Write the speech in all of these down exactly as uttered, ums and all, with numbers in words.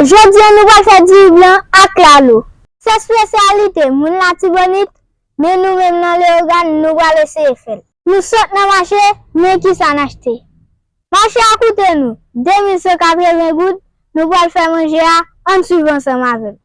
Jodi a, nou pral fè diri blan ak lalo. Se espesyalite moun Latibonit, men nou menm nan Leyogàn, nou pral eseye fè l. Nou sot nan mache, men kisa n achte? Mache a koute nou de mil san katreven goud, nou pral fè manje a, ann swiv ansanm avè m.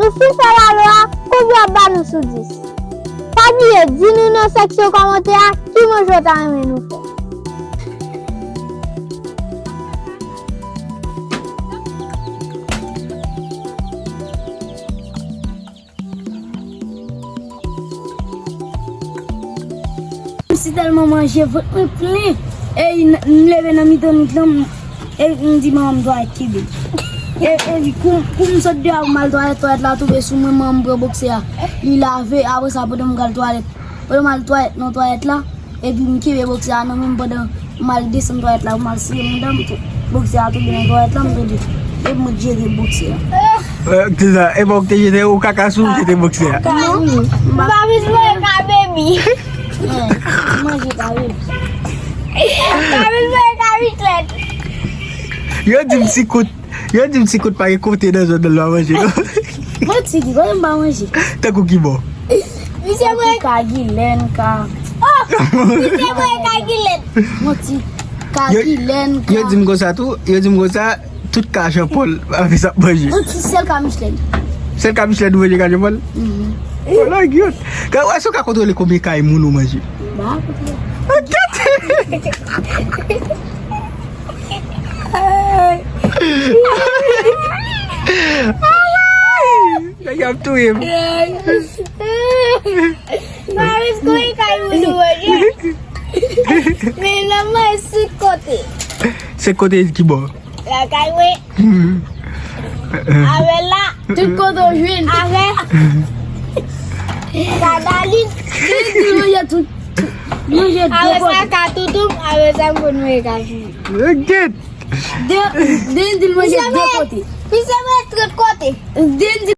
Nou fin fè lalwa a, konbyen w ap ba nou sou dis? Pa bliye di nou nan seksyon kòmantè a ki manje w ta renmen nou fè. M si tèlman manje, vant mwen plen. E m leve nan mitan nwit lan, m, e m di manman m twalèt kenbe m. E, epi kou, kou m sot deyò pou m al twalèt, twalèt la tonbe sou mwen, manman m pran bòksè a. Li lave, apre sa, pandan m pral twalèt, pandan m al twalèt nan twalèt la, epi m kenbe bòksè a nan men m pandan m al desann twalèt la pou m al siye mouda m, bòksè a tonbe nan twalèt la, m tonbe. Epi mwen jete bòksè a. Eh, kisa? E pa ou ki te jete ou kaka sou ou jete bòksè a? Non, m pa bezwen ka bebi. Eh, manje ka bebi. M pa bezwen ka biklèt. Yo di m si kout, yo di m si kout pa gen kote nan zòn nan l pa manje, non. Manti, ki kote m pa manje? Tankou ki bò? Misye mwen ka Gilèn, ka. Oh! Misye mwen ka Gilèn. Manti, ka Yo, Gilèn, ka. Yo di m konsa tou, yo di m konsa, tout ka Jean Paul, avè sa ap manje. Manti, sèl ka Micheline. Sèl ka Micheline ou manje ka Jean Paul? Mhm. Oh, la, gyot. Ka, èske w ka kontwole konbyen kay moun ou manje? Ba, kontwole. Gyot! Nèg ap touye m. Maris, kote kay moun ou manje? Men nan mwen, se kote. Se kote ki bò? Lakay mwen. Hmm. Avè la. Tout kote w jwenn. Avè. Kadalin. Li di manje tout. Manje de kote. Avè sa, ka toutou m, avè sa, m konn manje kafou. Get. De, de, di l manje de kote. Misye manje tout kote. De, di